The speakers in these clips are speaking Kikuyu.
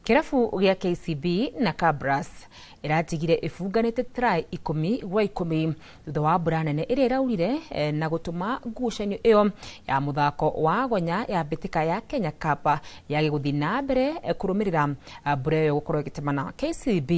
Kĩrabu gĩa KCB na Kabras ĩratigire ĩbunganĩte try 10-10 thutha wa mbura nene ĩrĩa ĩraurire na gũtũma ngucanio ĩyo ya mũthako wa gonya ya mbĩtĩka ya Kenya Cup yage gũthiĩ na mbere kũrũmĩrĩra mbura ĩyo gũkorwo ĩgĩtemana. KCB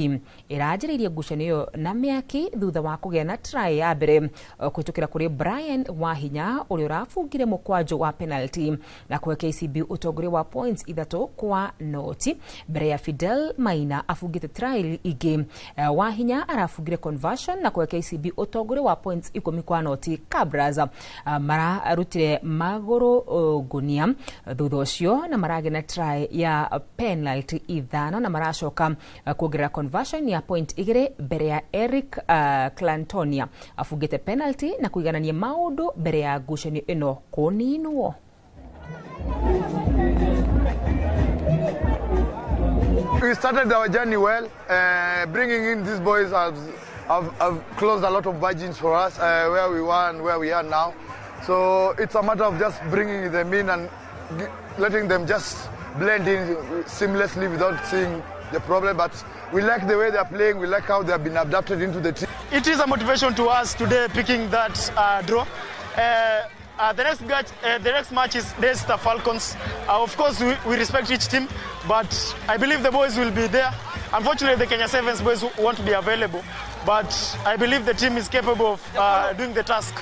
ĩranjĩrĩirie ngucanio ĩyo na mĩaki thutha wa kũgĩa na try ya mbere kũhĩtũkĩra kũrĩ Brian Wahinya ũrĩa ũrabungire mũkwanjũ wa penalty na kũhe KCB ũtongoria wa points 3-0 mbere ya Fidel Maina abungĩte try ingĩ. Wahinya arabungire conversion na kũhe KCB ũtongoria wa points 10-0. Kabras mararutire magũrũ ngunia thutha ũcio na maragĩa na try ya penalty 5 na maracoka kuongerera conversion ya point 2 mbere ya Eric Clantonia abungĩte penalty na kũiganania maũndũ mbere ya ngucanio ĩno kũninwo. We started our journey well, bringing in these boys have closed a lot of margins for us, where we were and where we are now. So it's a matter of just bringing them in and letting them just blend in seamlessly without seeing the problem. But we like the way they are playing, we like how they have been adapted into the team. It is a motivation to us today picking that draw. The next match is Daystar Falcons. Of course, we respect each team, but I believe the boys will be there. Unfortunately, the Kenya Sevens boys won't be available, but I believe the team is capable of doing the task.